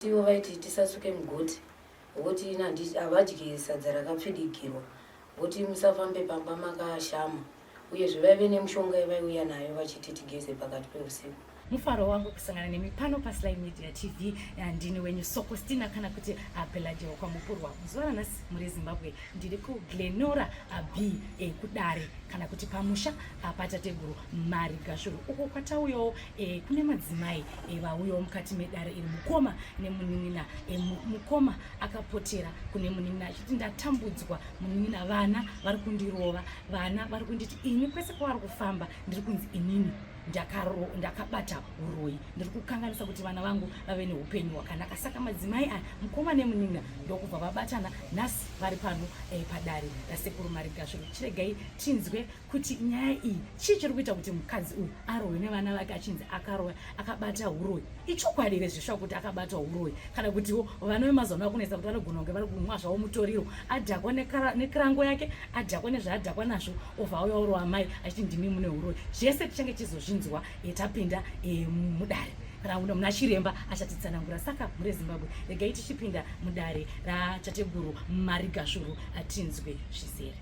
Ivo vaiti tisasuke mugoti voti havadyi sadza rakapfidigirwa voti musafambe pamba makashama uyezve vaive nemushonga yavaiuya nayo vachiti tigeze pakati peusiku. Mufaro wangu kusangana nemi pano paSly Media TV. Ndini wenyu Sokostina kana kuti Pelagia kwaMupurwa. Zuva ranhasi muri Zimbabwe ndiri kuGlenora B kudare kana kuti pamusha patateguru Mari Gashuru uko kwatauyawo kune madzimai vauyawo mukati medare iri mukoma nemunin'ina. Mukoma akapotera kune munin'ina achiti ndatambudzwa munin'ina, vana vari kundirova, vana vari kunditi ini kwese kwavari kufamba ndiri kunzi inini ndakabata uroyi, ndiri kukanganisa kuti vana vangu vave neupenyu hwakanaka. Saka madzimai aya mukoma nemunin'ina ndokubva vabatana nhasi vari pano padare rasekuru Marigasviro. Chiregai tinzwe kuti nyaya iyi chii chiri kuita kuti mukadzi uyu arohwe nevana vake achinzi akaroya, akabata uroyi. Ichokwadi here zveshuwa kuti akabata uroyi, kana kutiwo vana vemazuva ano vakunetsa kuti vanogona kunge vari kumwa zvavo mutoriro, adhakwa nekirango yake, adhakwa nezvaadhakwa nazvo, obva auya orowa amai achiti ndimi mune uroyi. Zvese tichange tichizozvinzwa tapinda mudare kana muna chiremba achatitsanangura. Saka mure Zimbabwe, regai tichipinda mudare ratateguru Marigasvuru atinzwe zvizere.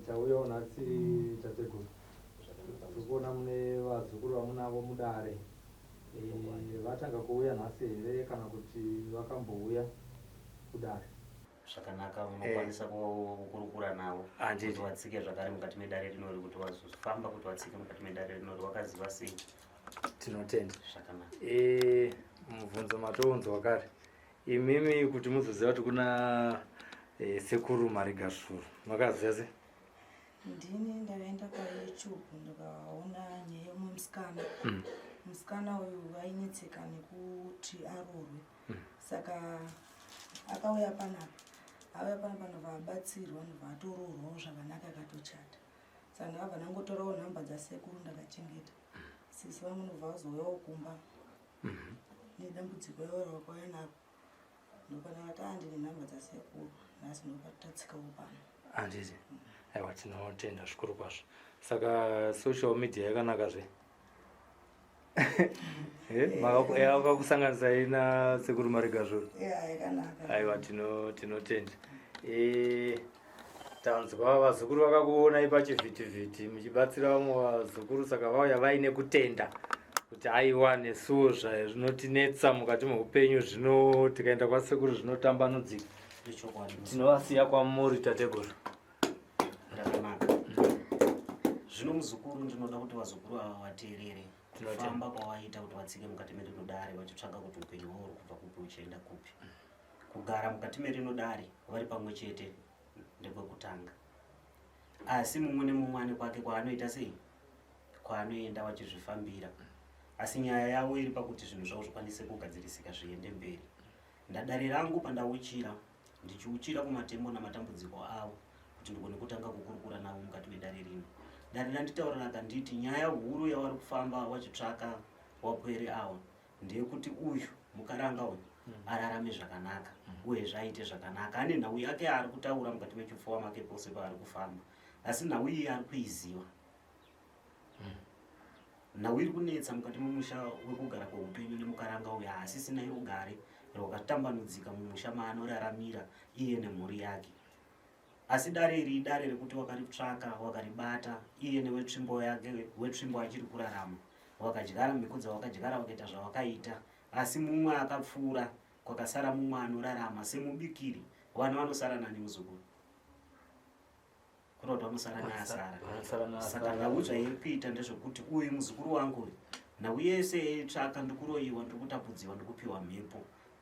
Tauyawo nhasi tateguru, tiri kuona mune vazukuru vamunavo mudare. Vatanga kuuya nhasi here kana kuti vakambouya kudare? Zvakanaka, unokwanisa kukurukura navo kuti vatsike zvakare mukati medare rinori, kuti vazofamba kuti vatsike mukati medare rinori wakaziva sei? Tinotenda. Zvakanaka. Mubvunzo matounzwa kare imimi kuti muzoziva kuti kuna sekuru Marigasvuru, makaziva sei? Ndini ndakaenda paYouTube ndikaona nyaya yemumwe musikana. Musikana uyu ainetseka nekuti aroorwe, saka akauya panapa, auya panapa ndobva abatsirwa, ndobva atoroorwawo zvakanaka, akatochata. Saka ndakabva ndangotorawo nhamba dzasekuru ndakachengeta. Sisi vangu ndobva vazouyawo kumba nedambudziko iroro vakauya naro, ndopandakati ndine nhamba dzasekuru nhasi, ndopatatsikawo pano. Handiti? Aiwa, tinotenda zvikuru kwazvo. Saka social media yakanaka zve, vakakusanganisai nasekuru Marigasvuru. Yakanaka. Aiwa, tinotenda. Tanzwa vazukuru vakakuonai pachivhitivhiti muchibatsira vamwe vazukuru, saka vauya vaine kutenda kuti aiwa, nesuwo zvinotinetsa mukati meupenyu zvino tikaenda kwasekuru zvinotambanudzika. Ichokwadi. Tinovasiya kwamuri, tateguru. Ndakanaka. Zvino muzukuru, ndinoda kuti vazukuru ava vateerere. Tinotenda. Kufamba kwavaita kuti vatsike mukati merino dare vachitsvaga kuti upenyu hwavo uri kubva kupi uchienda kupi, kugara mukati merino dare vari pamwe chete ndekwekutanga, asi mumwe nemumwe ane kwake kwaanoita sei, kwaanoenda vachizvifambira, asi nyaya yavo iri pakuti zvinhu zvavo zvikwanise kugadzirisika zviende mberi. Ndadare rangu pandauchira, ndichiuchira kumatembo namatambudziko avo kuti ndigone kutanga kukurukura navo mukati medare rino. Dare randitaurira kanditi nyaya huru yavari kufamba vachitsvaka wapwere ava ndeyekuti uyu mukaranga uyu ararame zvakanaka uyezve aite zvakanaka. Ane nhau yake yaari kutaura mukati mechipfuva make pose paari kufamba, asi nhau iyi ari kuiziva, nhau iri kunetsa mukati memusha wekugara kweupenyu nemukaranga uyu haasisina rugare rwakatambanudzika mumusha maanoraramira iye nemhuri yake. Asi dare iri idare rekuti wakaritsvaka, wakaribata iye newetsvimbo yake, wetsvimbo achiri kurarama, wakadyara mhiko dzawakadyara, wakaita zvawakaita, asi mumwe akapfuura, kwakasara mumwe anorarama semubikiri. Vana vanosara nani, muzukuru? Kureva kuti vanosara neasara. Vanosara. Saka nhau zvairi kuita ndezvekuti uyu muzukuru wangu uyu, nhau yese yaitsvaka, ndikuroyiwa, ndikutapudziwa, ndikupiwa mhepo,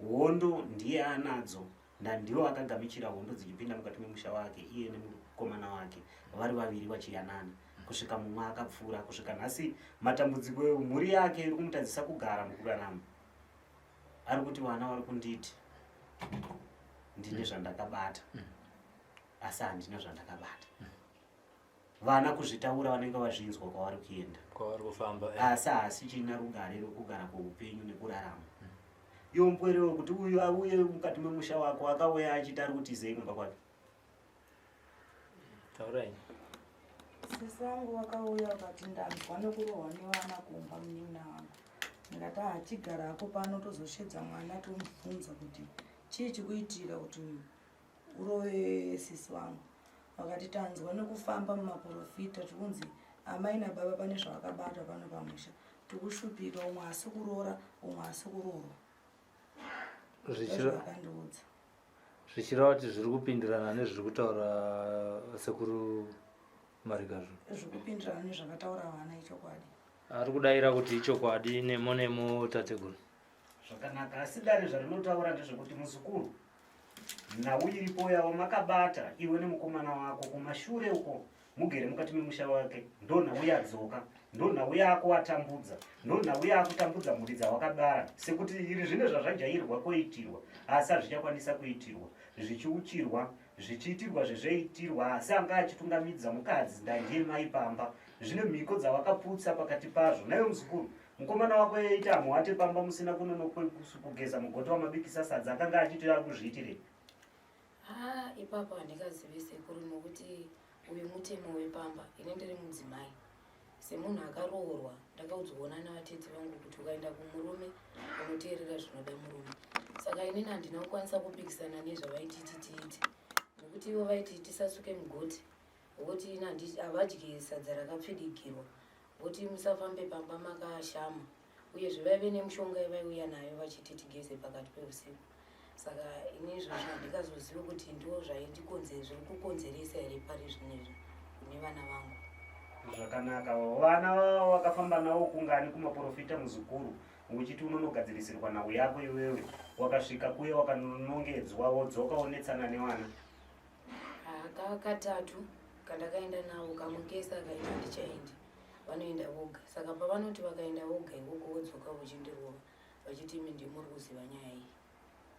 hondo ndiye anadzo, ndandiwo akagamichira hondo dzichipinda mukati memusha wake iye nemukomana wake vari vaviri vachiyanana kusvika mumwe akapfuura. Kusvika nhasi matambudziko emhuri yake iri kumutadzisa kugara mukurarama. Ari kuti vana vari kunditi ndine zvandakabata, asi handina zvandakabata. Vana kuzvitaura vanenge vazvinzwa kwavari kuenda, kwavari kufamba. Asi haasichina rugare rwekugara kweupenyu nekurarama. Iwo mupwerewo kuti uyu auye mukati memusha wako akauya achiti ari kutizei kumba kwake. Taurai. Sisi vangu vakauya vakati ndanzwa nekurohwa nevana kumba munin'ina wangu. Ndikati ah chigarako pano tozoshedza mwana tomubvunza kuti chii chikuitika kuti urove sisi vangu. Vakati tanzwa nekufamba mumaporofita tikunzi amai nababa pane zvavakabata pano pamusha. Tikushupika umwe asi kuroora umwe asi kuroorwa. Zvakandiudza. Zvichireva kuti zviri kupindirana nezviri kutaura sekuru Marikazvo. Zviri kupindirana nezvakataura vana ichokwadi. Ari kudaira kuti ichokwadi nemo nemo tateguru. Zvakanaka asi dare zvarinotaura ndezvekuti muzukuru nhau iripo yavo makabata iwe nemukomana wako kumashure uko mugere mukati memusha wake ndonhau yadzoka ndonhau yakuvatambudza ndonhau yakutambudza mhuri dzawakabara sekuti iri zvine zvazvajairwa koitirwa asi hazvichakwanisa kuitirwa zvichiuchirwa zvichiitirwa zvezveitirwa asi anga achitungamidza mukadzi ndandiye mai pamba zvine mhiko dzawakaputsa pakati pazvo naiwe muzukuru mukomana wako eita hamuwate pamba musina kunonokugeza mugoto wamabikisa sadza akanga achiti ari kuzviitirei Haa ipapo handikazive sekuru nokuti uyu mutemo wepamba ini ndiri mudzimai semunhu akaroorwa ndakaudzwawo nana vatete vangu kuti ukaenda kumurume unoteerera zvinoda murume saka inini handina kukwanisa kupikisana nezvavaititi tiite nokuti ivo vaiti tisasuke mugoti voti ini havadye sadza rakapfidigirwa voti musafambe pamba makashama uyezve vaive nemishonga yavaiuya nayo vachiti tigeze pakati peusiku saka ini izvozvo handikazozive kuti ndo zvaindikonzera zviri kukonzeresa here pari zvino izvi kune vana vangu zvakanaka vana wakafamba navo kungani kumaprofita muzukuru uchiti unonogadzirisirwa nhau yako iwewe wakasvika kuye wakanongedzwa wodzoka wonetsana nevana Katatu kandakaenda navo kamwe kese akaenda handichaendi vanoenda voga saka pavanoti vakaenda voga ikoko vodzoka vochindirova vachiti imi ndimuri kuziva nyaya iyi.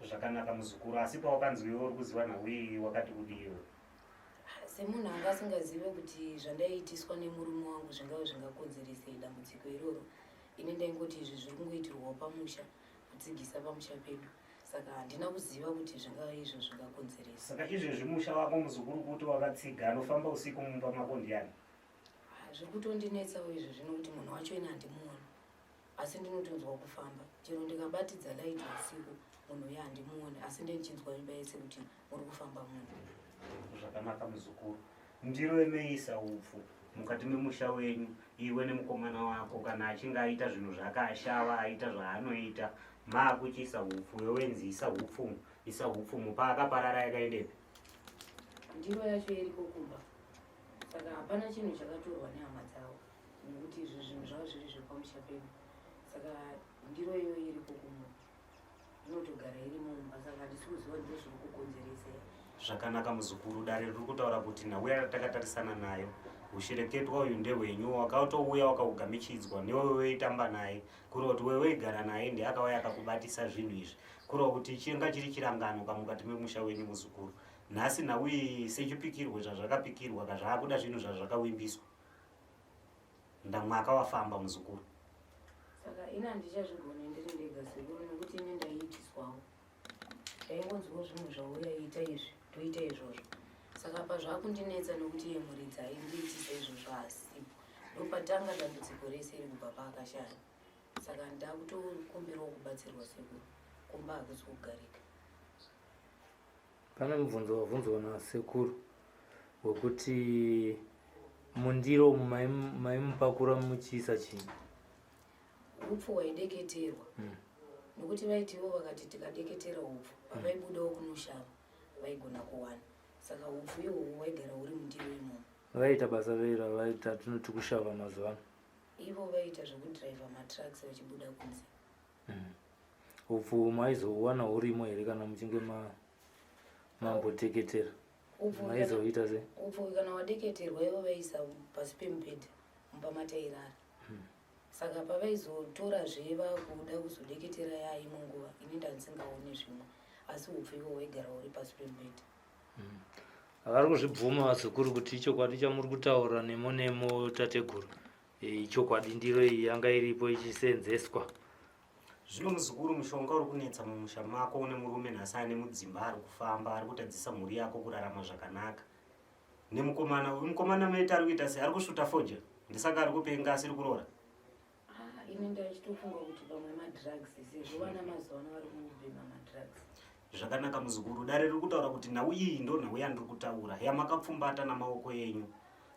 Zvakanaka muzukuru asi pawakanzwa iwe uri kuziva nhau iyi wakati kudii iwe? Semunhu anga asingazive kuti zvandaiitiswa nemurume wangu zvingave zvingakonzeresei dambudziko iroro ini ndaingoti izvi zviri kungoitirwawo pamusha kutsigisa pamusha pedu saka handina kuziva kuti zvingava izvo zvingakonzeresa. Saka izvezvi musha wako muzukuru kuti wakatsiga anofamba usiku mumba mako ndiani? Ah, zviri kutondinetsawo izvo zvino kuti munhu wacho ini handimuoni asi ndinotonzwa kufamba chero ndikabatidza light usiku munhu uye handimuoni asi ndendichinzwa imba yese kuti muri kufamba munhu. Zvakanaka muzukuru ndiro yemeisa upfu mukati memusha wenyu iwe nemukomana wako kana achinge aita zvinhu zvake ashava aita zvaanoita maakuchiisa hupfu iwe wenzi isa hupfu isa hupfu mupaakaparara yakaendepi ndiro yacho iriko kumba saka hapana chinhu chakatorwa nehama dzavo nekuti izvi zvinhu zvavo zviri zvepamusha pedu saka ndiro iyoyo iriko kumba inotogara iri mumba saka handisi kuziva ndizvo zviri kukonzeresa Zvakanaka muzukuru, dare riri kutaura kuti nhau yatakatarisana nayo hushereketwa uyu ndehwenyu wakatouya wakaugamichidzwa newe weitamba naye kureva kuti wewe weigara naye ndiye akauya akakubatisa zvinhu izvi kureva kuti chinga chiri chirangano kamukati memusha wenyu muzukuru nhasi nhau iyi sechipikirwe zvazvakapikirwa kazvaakuda zvinhu zvazvakawimbiswa ndamwaka wafamba muzukuru saka ini handichazvigone ndiri ndega sekuru nekuti ini ndaiitiswawo ndaingonzwawo zvinhu zvauya ita izvi toita izvozvo saka pa zvakundinetsa nokuti iye muridzi aindiitisa izvozvo asipo ndopatanga dambudziko rese iri kubva paakashaya saka ndakutokumbirawo kubatsirwa sekuru kumba hakusi kugarika Pane mubvunzo wabvunzwa nasekuru wekuti mundiro umu maimupakura muchiisa chii? Upfu hwaideketerwa mm. Nokuti vaiti ivo vakati tikadeketera upfu pavaibudawo mm. kunoshava vaigona kuwana saka upfu ihwohwo hwaigara huri mundiro imomo. Vaiita basa rei ravaita tinoti kushava mazuva ano? Ivo vaiita zvekudhiraivha matrucks vachibuda kunze. Mm. Upfu maizouwana hurimo here kana muchinge mamboteketera? Maizoita sei? Upfu kana wadeketerwa ivo vaisa pasi pemubhedha mumba matairara. Mm. Saka pavaizotorazve vakuda kuzodeketera yaimo nguva ini ndandisingaoni zvimwe asi upfu ivo hwaigara huri pasi pemubhedha. Mm. Vari kuzvibvuma vazukuru kuti ichokwadi chamuri kutaura nemo nemo tateguru. Ichokwadi ndiro iyi yanga iripo ichiseenzeswa. Zvino muzukuru mushonga uri kunetsa mumusha mako une murume nhasi ane mudzimba ari kufamba ari kutadzisa mhuri yako kurarama zvakanaka. Nemukomana uyu mukomana maita ari kuita sei ari kusvuta fodya ndisaka ari kupenga asiri kuroora. Ah, ini ndachitofunga kuti pamwe madrugs sezvo vana mazuva ano vari kubhema madrugs. Zvakanaka muzukuru dare riri kutaura kuti nhau iyi ndo nhau yandiri kutaura yamakapfumbata namaoko enyu.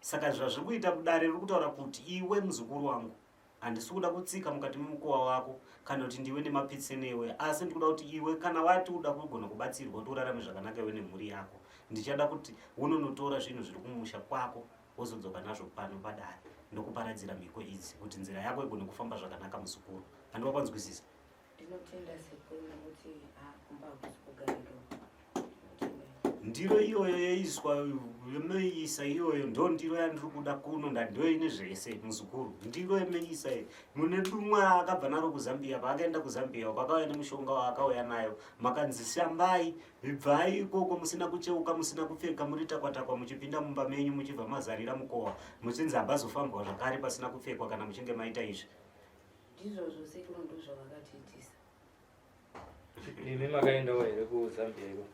Saka zvazviri kuita dare riri kutaura kuti iwe muzukuru wangu Handisi kuda kutsika mukati memukowa wako kana kuti ndiwe nemapitse newe asi ndikuda kuti iwe kana wati uda kugona kubatsirwa kuti urarame zvakanaka iwe nemhuri yako ndichada kuti unonotora zvinhu zviri kumusha kwako wozodzoka nazvo pano padare ndokuparadzira mhiko idzi kuti nzira yako igone kufamba zvakanaka muzukuru handi wakwanzwisisa Ndinotenda sekuru nekuti ah, kumba hakusi kugarika. Ndiro iyoyo yeiswa yemeisa iyoyo ndo ndiro yandiri kuda kuno ndandoine zvese muzukuru ndiro yemeisa iyi mune dumwa akabva naro kuzambia paakaenda kuzambia uko akauya nemushonga waakauya nayo makanzi shambai ibvai ikoko musina kucheuka musina kupfeka muri takwatakwa muchipinda mumba menyu muchibva mazarira mukowa muchinzi hapazofambwa zvakare pasina kupfekwa kana muchinge maita izvi Ndizvozvo sekuru ndozvavakatiitisa. Imi makaendawo here kuZambia iko?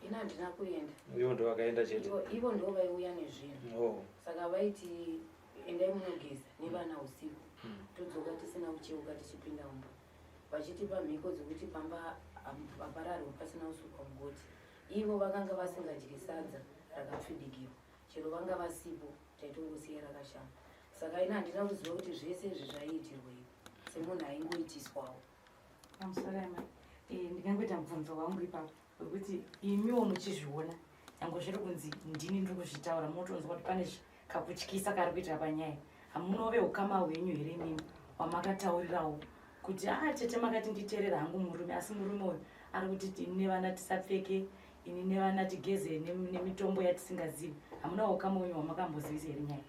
Ini handina kuenda. Ivo ndo vakaenda chete. Ivo ndo vaiuya nezvinhu. Oh. Saka vaiti endai munogeza nevana usiku. Todzoka tisina kucheuka tichipinda mumba. Vachitipa mhiko dzekuti pamba hapararwe pasina kusukwa mugoti. Ivo vakanga vasingadyi sadza rakapfidigirwa. Chero vanga vasipo taitongosiya rakashama. Saka ini handina kuziva kuti zvese izvi zvaiitirwei semunhu aingoitiswawo. Pamusoro amai, eh, ndingangoita mubvunzo wangu ipapo wekuti imiwo muchizviona nyangwe zviri kunzi ndini ndiri kuzvitaura munotonzwa kuti pane kakutyisa kari kuitira panyaya hamunove ukama hwenyu here imimi wamakataurirawo kuti a ah, tete makati nditeerera hangu murume asi murume uyu ari kuti ini nevana tisapfeke ini nevana tigeze nemitombo yatisingazivi hamuna ukama wenyu hwamakambozivisa here nyaya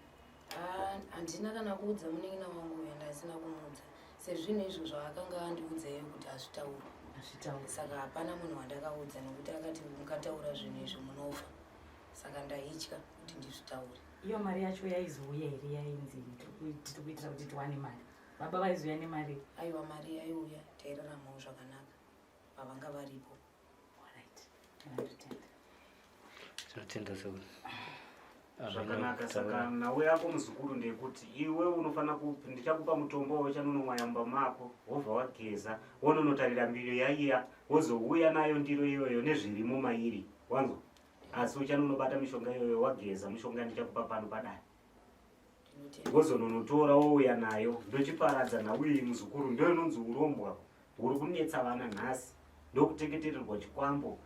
Ah, handina kana kuudza munin'ina wangu uyo ndasina kumuudza sezvinhu izvo zvaakanga andiudza iye kuti hazvitaurwe hazvitaurwe saka hapana munhu wandakaudza nekuti akati mukataura zvinhu izvo munofa saka ndaitya kuti ndizvitaure iyo mari yacho yaizouya here yainzi tiri kuitira kuti tiwane mari baba vaizouya nemari aiwa mari yaiuya tairaramawo zvakanaka pavanga varipo Tinotenda sekuru. Zvakanaka saka nhau yako muzukuru ndeyekuti iwe unofanira ku ndichakupa mutombo wauchanonomwa yamba mako wobva wageza wononotarira mbiro yaiya wozouya nayo ndiro iyoyo nezvirimo mairi wanzwa asi uchanonobata mishonga iyoyo wageza mishonga yandichakupa pano padare wozononotora wouya nayo ndochiparadza nhau iyi muzukuru ndoinonzi urombwa huri kunetsa vana nhasi ndokuteketererwa chikwambo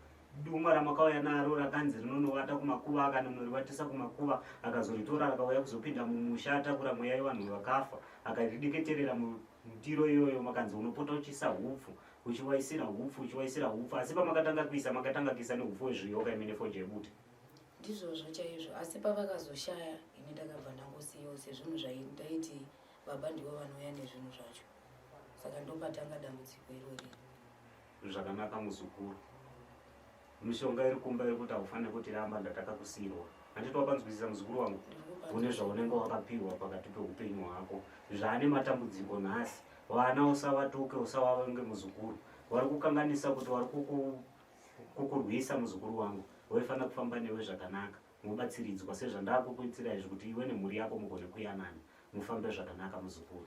dumwa ramakauya naro rakanzi rinonovata kumakuva akanonorivatisa kumakuva akazoritora akauya kuzopinda mumusha atakura mweya yevanhu vakafa akarideketerera mundiro iyoyo makanzi unopota uchiisa hupfu uchiwaisira hupfu uchiwaisira hupfu asi pamakatanga kuisa makatanga kuisa nehupfu hwezviyoka imi nefoja yebute ndizvozvo chaizvo asi pavakazoshaya ini ndakabva ndangosiyawo sezvinhu zvaindaiti baba ndivo vanouya nezvinhu zvacho saka ndopatanga dambudziko irori zvakanaka muzukuru mishonga iri kumba iri kuti haufanire kutiramba ndatakakusiirwa handiti wapanzwisisa muzukuru wangu une zvaunenge wakapiwa pakati peupenyu hwako zvaane matambudziko nhasi vana usavatuke usavavenge muzukuru vari kukanganisa kuti vari kukurwisa muzukuru wangu waifanira kufamba newe zvakanaka mobatsiridzwa sezvandakukuitira izvi kuti iwe nemhuri yako mugone kuyanana mufambe zvakanaka muzukuru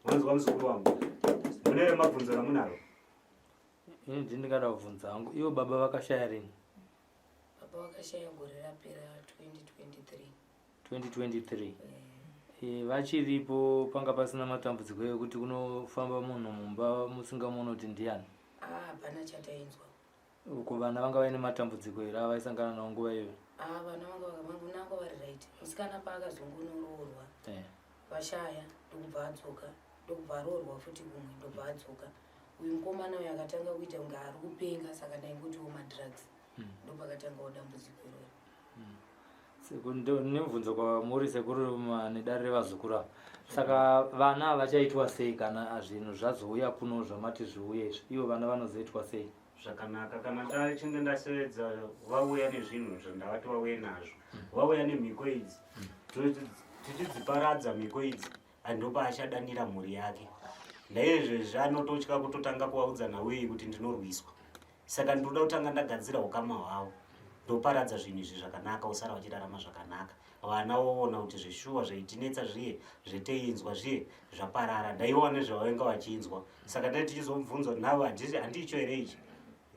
wanzwa muzukuru wangu mune remabvunzo ramunaro ini ndini ndingada kubvunza hangu ivo baba vakashaya rini baba vakashaya gore rapera 2023 2023 eh, vachiripo panga pasina matambudziko ekuti kunofamba munhu mumba musingamuoni kuti ndiani ah, hapana chatainzwa Uko vana vanga vaine matambudziko here avaisangana nawo nguva iyoyo? Ah, vana vanga vanga vari right. Musikana paakazongonoroorwa eh. vashaya ndokubva adzoka ndokubva aroorwa futi kumwe ndobva adzoka. Uyu mukomana uyu akatanga kuita kunge ari kupenga saka ndaingotiwo madrugs ndopakatangawo dambudziko iroro. Nemubvunzo kwamuri sekuru nedare revazukuru ava saka vana vachaitwa sei kana zvinhu zvazouya kuno zvamati zviuye izvi ivo vana vanozoitwa sei zvakanaka kana ndachinge ndasevedza vauya nezvinhu zvandavati vauye nazvo vauya nemhiko idzi tichidziparadza mhiko idzi. Ndopaachadanira mhuri yake. Naizvezvi anototya kutotanga kuvaudza nhau iyi kuti ndinorwiswa. Saka ndinoda kutanga ndagadzira ukama hwavo. Ndoparadza zvinhu izvi zvakanaka usara vachirarama zvakanaka. Vana voona kuti zveshuwa zvaitinetsa zviye zveteinzwa zviye zvaparara. Ndaiwa nezvavainga vachinzwa. Saka dai tichizomubvunza kuti navo handicho here ichi?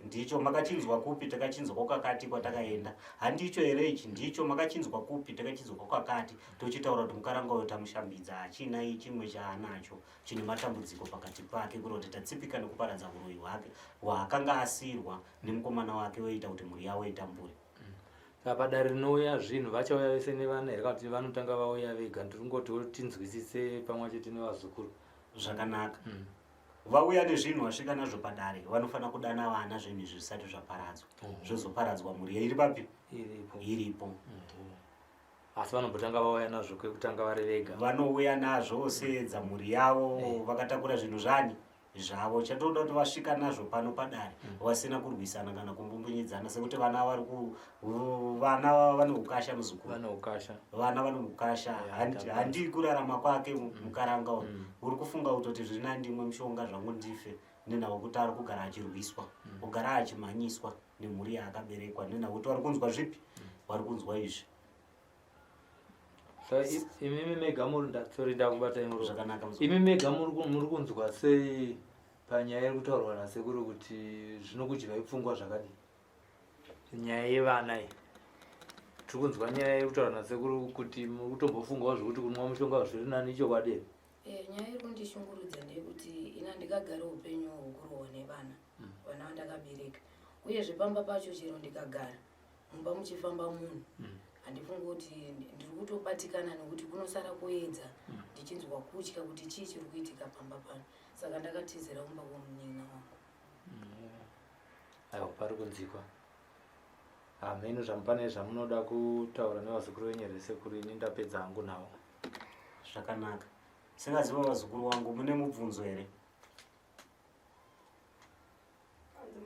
Ndicho makachinzwa kupi takachinzwa kwakakati kwatakaenda. Handicho here ichi? Ndicho makachinzwa kupi takachinzwa kwakakati. Tochitaura kuti mukaranga uyo tamushambidza hachina chimwe chaanacho chine matambudziko pakati pake kureva kuti tatsipika nekuparadza huroyi hwake hwaakanga asiirwa nemukomana wake oita kuti mhuri yavo itambure. Saka padare rinouya zvinhu vachauya vese nevana here kana kuti vanotanga vauya vega ndiri kungoti tinzwisise pamwe chete nevazukuru. Zvakanaka. Vauya nezvinhu vasvika nazvo padare vanofanira kudana vana zvinhu izvi zvisati zvaparadzwa. Zvozoparadzwa mhuri iri papi? Iripo. Iripo. Asi vanombotanga vauya nazvo kwekutanga vari vega. Vanouya nazvo seedza mhuri yavo vakatakura zvinhu zvani zvavo. Chatoda kuti vasvika nazvo pano padare vasina kurwisana kana kumbumbunyidzana sekuti vana vari ku vana vane ukasha muzukuru. Vane ukasha. Vana vane ukasha. Handi kurarama kwake mukaranga uyu. Uri kufunga kutoti zviri nani ndimwe mushonga zvangu ndife nenhau kuti ari kugara achirwiswa, kugara achimhanyiswa nemhuri yaakaberekwa nenhau kuti vari kunzwa zvipi? Vari kunzwa izvi. So, imimi mega muri sorry ndakubatai muromo. Zvakanaka muzukuru. Imi mega muri kunzwa sei panyaya iri kutaurwa nasekuru kuti zvinokudyai pfungwa zvakadii? Nyaya yevana iyi. Tiri kunzwa nyaya iri kutaurwa nasekuru kuti muri kutombofungawo zvekuti kunwa mushonga zviri nani ichokwadi here? Nyaya iri kundishungurudza ndeyekuti ini handingagari upenyu hwekurohwa nevana, vana vandakabereka. Uyezve pamba pacho chero ndikagara mumba muchifamba munhu handifungi kuti ndiri kutobatikana nekuti kunosara kuedza ndichinzwa kutya kuti chii chiri kuitika pamba pano. Saka ndakatizira kumba kwomunin'ina wangu. Aiwa pari kunzikwa. Hameno zvamupane zvamunoda kutaura nevazukuru venyu here sekuru, ini ndapedza hangu navo. Zvakanaka. Singaziva vazukuru wangu mune mubvunzo here?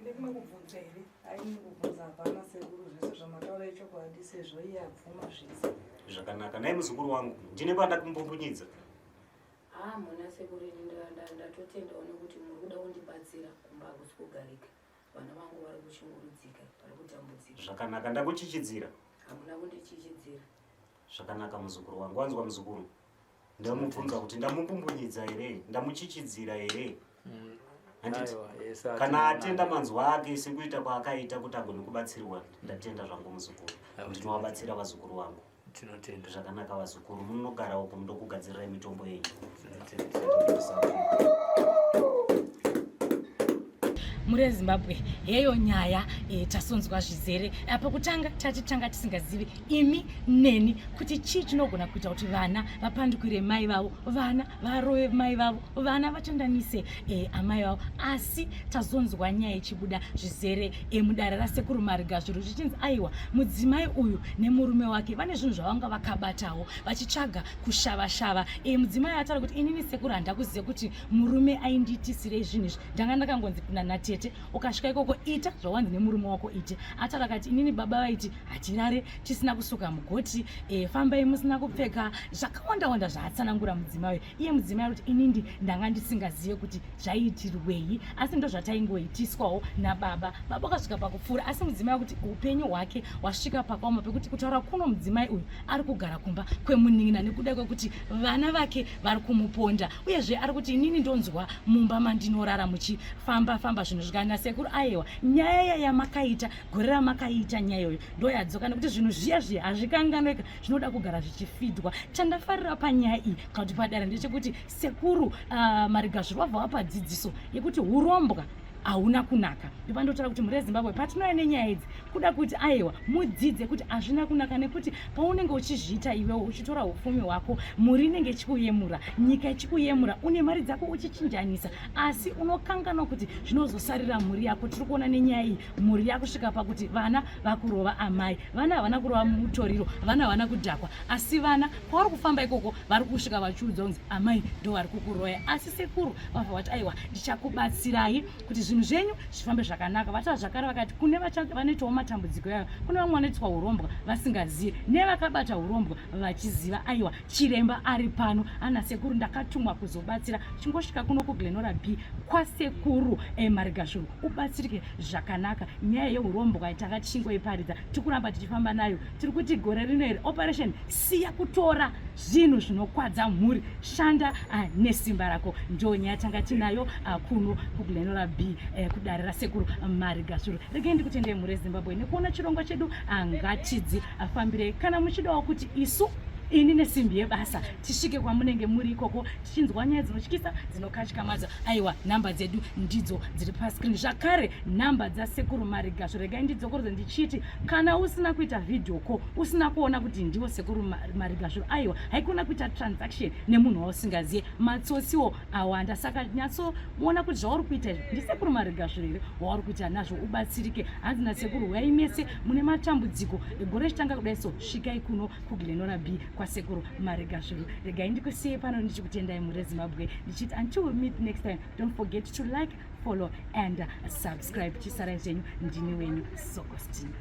Mune kumwe kubvunza here? Aini kubvunza hapana sekuru, zvese zvamataura ichokwadi sezvo iye abvuma zvese. Zvakanaka. Nhai muzukuru wangu, ndine pandakumumbunyidzwa? Muna sekuru ini ndatotendawo nekuti muri kuda kundibatsira kumba hakusi kugarika. Vana vangu vari kushungurudzika, vari kutambudzika. Zvakanaka, ndakuchichidzira. Hamuna kundichichidzira. Zvakanaka muzukuru wangu. Wanzwa muzukuru? Ndamubvunza kuti ndamumbumbunidza here? Ndamuchichidzira here? Handiti? Aiwa, yes, ati Kana mwana. atenda manzwa ake sekuita kwaakaita kuti agone kubatsirwa, ndatenda zvangu muzukuru. Aiwa, Ndinovabatsira vazukuru vangu. Tinotenda. Zvakanaka vazukuru, munogara uko mundokugadzirai mitombo yenyu. Tinotenda. Mhuri yeZimbabwe, heyo nyaya tasonzwa zvizere. Pakutanga tati tanga tisingazivi imi neni kuti chii chinogona kuita kuti vana vapandukire mai vavo, vana varove mai vavo, vana vatandanise amai vavo. Asi tazonzwa nyaya ichibuda zvizere mudare raSekuru Mariga, zviro zvichinzi aiwa mudzimai uyu nemurume wake vane zvinhu zvavanga vakabatawo vachitsvaga kushavashava. Mudzimai ataura kuti inini sekuru handakuzive kuti murume aindiitisirei zvinhu izvi, ndanga ndakangonzi kuna natete ukasvika ikoko ita zvawanzi nemurume wako ite. Ataura akati inini baba vaiti hatirare tisina kusuka mugoti, fambai musina kupfeka, zvakawanda wanda zvaatsanangura mudzimai uyu. Iye mudzimai ari kuti inini ndanga ndisingazive kuti zvaiitirwei, asi ndo zvataingoitiswawo nababa. Baba akasvika pakupfuura, asi mudzimai ari kuti upenyu hwake hwasvika pakaoma pekuti kutaura kuno mudzimai uyu ari kugara kumba kwemunin'ina nekuda kwekuti vana vake vari kumuponda. Uyezve ari kuti inini ndonzwa mumba mandinorara muchifamba famba zvinhu zvikana sekuru, aiwa nyaya yamakaita gore ramakaita nyaya iyoyo ndoyadzoka, nekuti zvinhu zviya zviya hazvikanganweka, zvinoda kugara zvichifidwa. Chandafarira panyaya iyi kana kuti padare ndechekuti sekuru Marigazviro vabva vapa dzidziso yekuti hurombwa hauna kunaka. Ndopandotaura kuti mhuri yeZimbabwe patinouya nenyaya idzi kuda kuti aiwa mudzidze kuti hazvina kunaka, nekuti paunenge uchizviita iwewo uchitora upfumi hwako, mhuri inenge ichikuyemura, nyika ichikuyemura, une mari dzako uchichinjanisa, asi unokanganwa kuti zvinozosarira mhuri yako. Tiri kuona nenyaya iyi mhuri yakusvika pakuti vana vakurova amai, vana havana kurova mutoriro, vana havana kudhakwa, asi vana kwavari kufamba ikoko vari kusvika vachiudzwa kunzi amai ndo vari kukuroya. Asi sekuru vabva vati aiwa ndichakubatsirai kuti zvinhu Zvinhu zvenyu zvifambe zvakanaka. Vataura zvakare vakati kune vanoitawo matambudziko yayo, kune vamwe vanoitwa urombwa vasingazivi nevakabata urombwa vachiziva. Aiwa, chiremba ari pano ana sekuru, ndakatumwa kuzobatsira. Chingosvika kuno kuGlenora B kwasekuru Marigashuru ubatsirike zvakanaka. Nyaya yeurombwa tanga tichingoiparidza, tikuramba tichifamba nayo. Tiri kuti gore rino iri operation siya kutora zvinhu zvinokwadza mhuri, shanda nesimba rako. Ndo nyaya tanga tinayo kuno kuGlenora B kudare rasekuru Marigashuru. Regai ndikutendei mhuri yeZimbabwe nekuona chirongwa chedu. Ngatidzi afambirei. Kana muchidawo kuti isu, ini nesimbi yebasa, tisvike kwamunenge muri ikoko tichinzwa nyaya dzinotyisa, dzinokatyamadza, aiwa, nhamba dzedu ndidzo dziri pascreen, zvakare nhamba dzasekuru Marigasvo. Regai ndidzokorodze ndichiti kana usina kuita video call, usina kuona kuti ndivo sekuru Marigasvo, aiwa, haikona kuita transaction nemunhu wausingaziye. Matsotsiwo awanda, saka nyatsoona kuti zvauri kuita izvi ndisekuru Marigasvo here wauri kuita nazvo, ubatsirike. Hanzi nasekuru, huyai mese mune matambudziko. Gore richitanga kudai so, svikai kuno kuGlenora B kwasekuru Marigasvuru. Regai ndikusiyei pano ndichikutendai mhuri yeZimbabwe, ndichiti until we meet next time, don't forget to like, follow and subscribe. Chisarai zvenyu, ndini wenyu Sokostina.